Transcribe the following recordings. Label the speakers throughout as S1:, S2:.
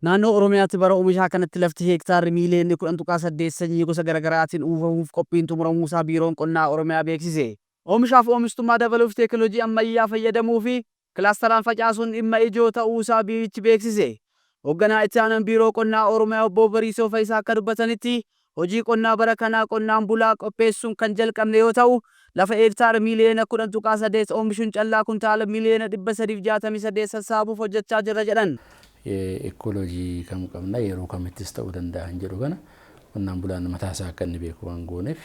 S1: Naannoo Oromiyaatti bara oomishaa kanatti lafti heektaarri miiliyoonni 10.8 sanyii gosa garaagaraatiin uwwifamuuf qophiin xumuramuusaa Biiroon Qonnaa Oromiyaa beeksise. Oomishaaf oomishtummaa dabaluuf teekinooloojii ammayyaa fayyadamuu fi kilaastaraan facaasuun dhimma ijoo ta'uusaa biirichi beeksise. Hoogganaa itti aanaan Biiroo Qonnaa Oromiyaa Obbo Bariisoo Fayisaa akka dubbatanitti, hojii qonnaa bara kanaa qonnaan bulaa qopheessuun kan jalqabne yoo ta'u, lafa heektaara miiliyoona 10.8 oomishuun callaa kuntaala miiliyoona 368 sassaabuuf hojjechaa jirra jedhan.
S2: Ecology kam qabna, yeroo kamittis ta'uu danda'a hin jedhu kana qonnaan bulaan mataa isaa akka inni beeku waan gooneef,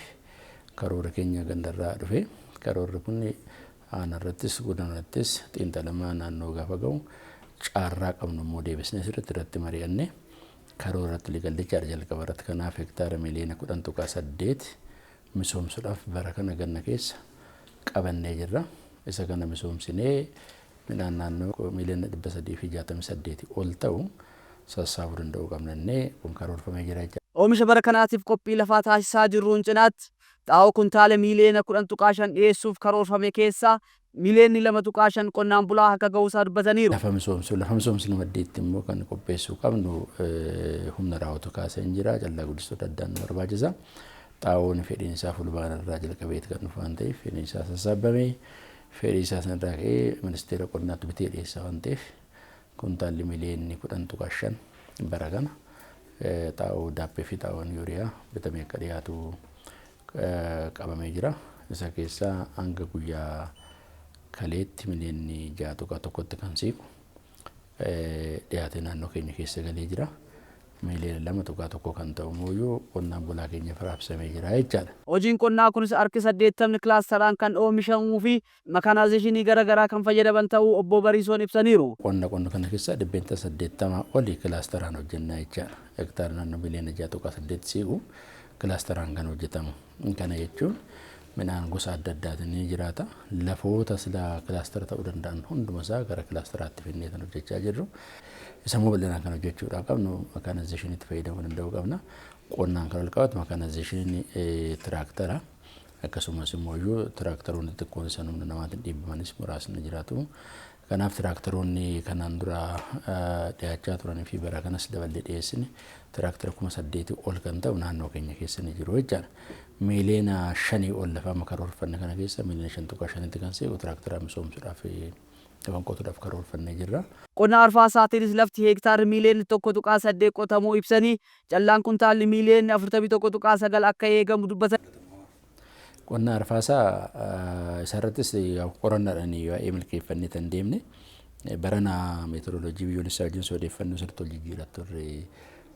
S2: karoora keenya gandarraa dhufe, karoorri kun aanarrattis godinarrattis xiinxalamaa naannoo gaafa ga'u, caarraa qabnu immoo deebisnee sirriitti irratti mari'anne karoora irratti ligallichaadha jalqaba irratti. Kanaaf hektaara miliyoona 10.8 misoomsuudhaaf bara kana ganna keessa qabannee jirra. Isa kana misoomsinee midhaan naannoo miliyoona 368 ol ta'u sassaabuu danda'uu qabnannee kun karoorfamee jira jechuudha.
S1: Oomisha bara kanaatiif qophii lafaa taasisaa jirruun cinaatti xaa'oo kuntaala miiliyoona 10.5 dhiyeessuuf karoorfame keessaa miiliyoonni 2.5 qonnaan bulaa akka ga'uusaa dubbataniiru.
S2: Lafa misoomsuu, lafa misoomsinu maddiitti immoo kan qopheessuu qabnu humna raawwatu kaasee hin jira, callaa guddistoota addaan nu barbaachisa. Xaa'oon fedhiin isaa fulbaana irraa jalqabeeti kan dhufu waan ta'eef, fedhiin isaa sassaabame, fedhii isaa sanarraa ka'ee Ministeera Qonnaatti bitee dhiyeessa waan ta'eef, kuntaalli miliyoonni 10.5 bara kana xaa'oo daappee fi xaa'oon yuuriyaa bitamee akka dhiyaatu qabamee jira. Isa keessaa hanga guyyaa kaleetti miliyoonni 6.1tti kan siiqu dhiyaatee naannoo keenya keessa galee jira. Miliyoona 2.1 kan ta'u immoo qonnaan bulaa keenyaaf raabsamee jira jechaadha.
S1: Hojiin qonnaa kunis harki 80ni kilaastaraan kan oomishamuu fi makaanaayizeeshinii gara garaa kan fayyadaman ta'uu Obbo Bariisoon ibsaniiru.
S2: Qonna qonnu kana keessa 80% oli kilaastaraan hojjennaa jechaadha. Hektaara naannoo miliyoona 6.8 siiqu kilaastaraan kan hojjetamu. Kana jechuun midhaan gosa adda addaatiin ni jiraata. Lafoota silaa kilaastara ta'uu danda'an hunduma isaa gara kilaastaraatti finnee kan hojjechaa jirru. Isa immoo bal'inaan kan hojjechuudhaa qabnu makaanaayizeeshiniitti fayyadamuu danda'uu qabna. Qonnaan kan wal qabatu makaanaayizeeshiniin tiraaktara. Akkasumas immoo iyyuu tiraaktaroonni xixiqqoon isaan humna namaatiin dhiibbamanis muraasni jiraatu. Kanaaf tiraaktaroonni kanaan dura dhiyaachaa turanii fi bara kanas daballee dhiyeessine tiraaktara 8,000 ol kan ta'u naannoo keenya keessa ni jiru jechaadha. Miiliyoona 5 ol lafa amma karoorfanne kana keessa miiliyoona 5.5tti kan seequ tiraaktara misoomsuudhaaf, lafan qotuudhaaf karoorfannee jirra.
S1: Qonna arfaasaatiinis lafti heektaarri miiliyoonni 1.8 qotamuu ibsanii, callaan kuntaalli miiliyoonni 41.9 akka eegamu dubbatan.
S2: Qonna arfaasaa isarrattis qorannaadhaan baay'ee milkeeffannee kan deemne, barana meteoroloojii biyyoolessaa wajjin odeeffannoo sirriitti wal jijjiiraa turre.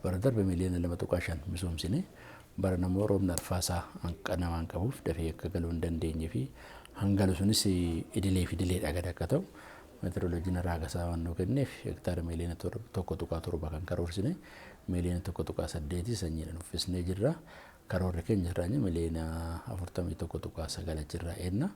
S2: Bara darbe miliyoona 2.5 misoomsine, barana immoo roobni arfaasaa hanqina waan qabuuf dafee akka galuu hin dandeenye fi hangalu sunis idilee fi idileedha gad akka ta'u meteoroloojiin raagasaa waan nuu kenneef, hektaara miliyoona 1.7 kan karoorsine miliyoona 1.8 sanyiidhaan uffisnee jirra. Karoorri keenya irraa miliyoona 41.9 achirraa eenna.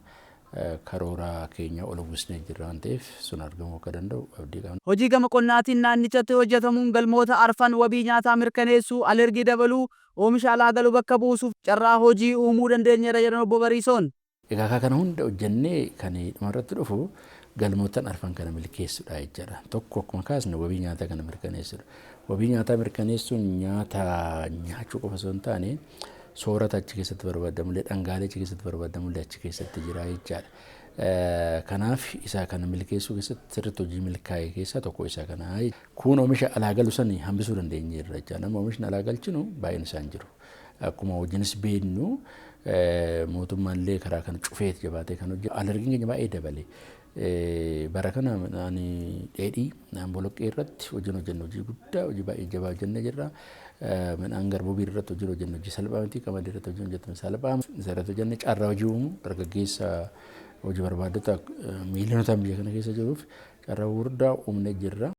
S2: Karoora keenya ol uwwisnee jirra waan ta'eef, sun argamuu akka danda'u abdii qabna.
S1: Hojii gama qonnaatiin naannichatti hojjetamuun galmoota arfan wabii nyaataa mirkaneessuu, alergii dabaluu, oomisha alaa galu bakka buusuuf carraa hojii uumuu dandeenyeera jedhan Obbo Bariisoon.
S2: Egaa kana hunda hojjennee kan dhumarratti dhufu galmootan arfan kana milkeessuudha jechaadha. Tokko, akkuma kaasne, wabii nyaataa kana mirkaneessuudha. Wabii nyaataa mirkaneessuun nyaata nyaachuu qofa osoo hin taane, soorata achi keessatti barbaadamullee, dhangaalee achi keessatti barbaadamullee achi keessatti jira jechaadha. Kanaaf isa kana milkeessuu keessatti sirriitti hojii milkaa'e keessaa tokko isa kana. Kun oomisha alaa galu sani hambisuu dandeenyeerra jechaadha. Nama oomishni alaa galchinu baay'een isaan jiru. Akkuma hojiinis beeknu, mootummaallee karaa kana cufeet jabaatee kan hojjetu. Alergiin keenya baay'ee dabale. Bara kana midhaan dheedhii, midhaan boloqqee irratti hojiin hojjennu hojii guddaa, hojii baay'ee jabaa hojjennee jirra. Midhaan garbuu biirii irratti hojiin hojjennu hojii salphaa miti. Qamadii irratti hojiin hojjetame salphaa. Isa irratti hojjenne carraa hojii uumuu, dargaggeessa hojii barbaaddota miiliyonotaan biyya kana keessa jiruuf carraa gurguddaa uumnee jirra.